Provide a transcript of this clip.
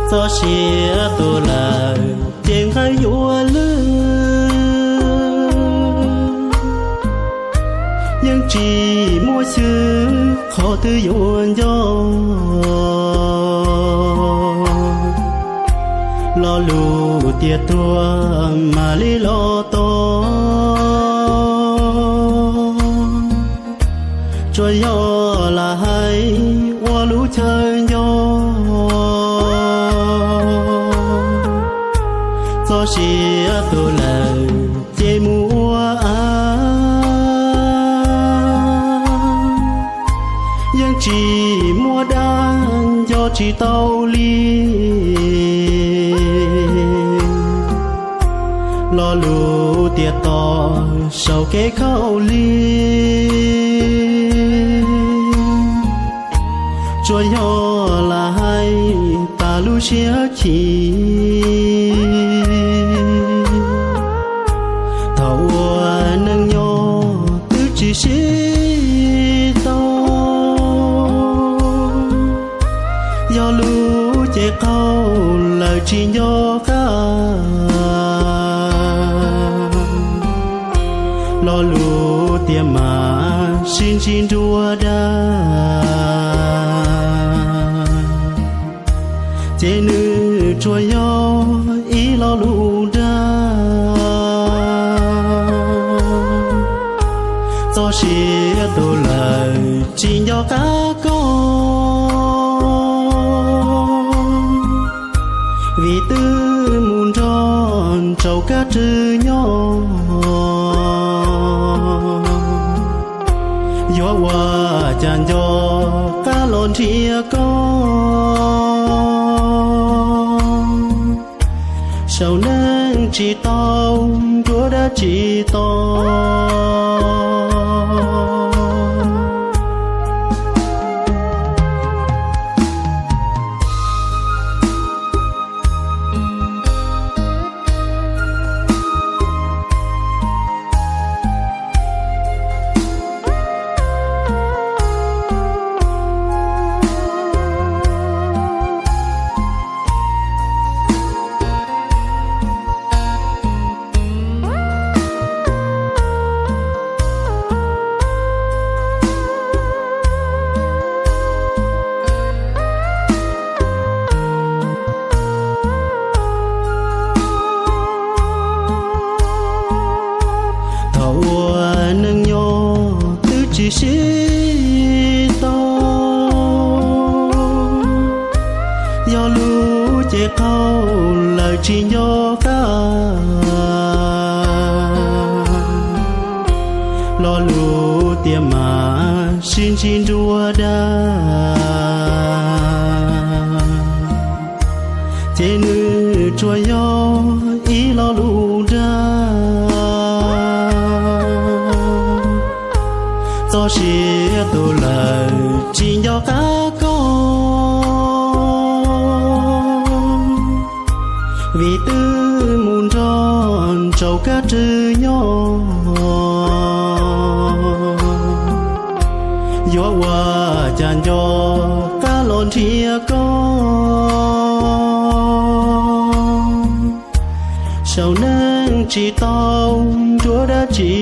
Txoj sia tu lawm ces nqaij yuav lwj, yeej tsis muaj xyw qhov twg yuav nco. Lo lus tias tuag mam li los tos, tsuas yog lam hais ua lub chaw nco. Txoj sia tu lawm ces mus ua av, yeej tsis muaj dab nco tsis tau li. Lo lus tias tos saum kev khaub lig, tsuas yog lam hais tas lub siab chim. Thaum ua neej nyob twb tsis sib tau, yog lub cev qaug lawm tsis nco qab. Lo lus tias mam sib ntsib nruab dab, ces nws tsuas yog ib lo lus dag. Txoj sia tu lawm tsis nco qab koj, vim twb mus nrog ntsaum kab rwg nyob. Yuav ua cas nco qab los nrhiav koj, saum neej tsis tau nruab dab tsi tos. Thaum ua neej nyob twb tsis sib tau, yog lub cev qaug lawm tsis nco qab. Lo lus tias mam sib ntsib nruab dab, ces nws tsuas yog ib lo lus dag. Txoj sia tu lawm tsis nco qab koj, vim twb mus nrog ntsaum kab rwg nyob. Yuav ua cas nco qab los nrhiav koj, saum neej tsis tau nruab dab tsi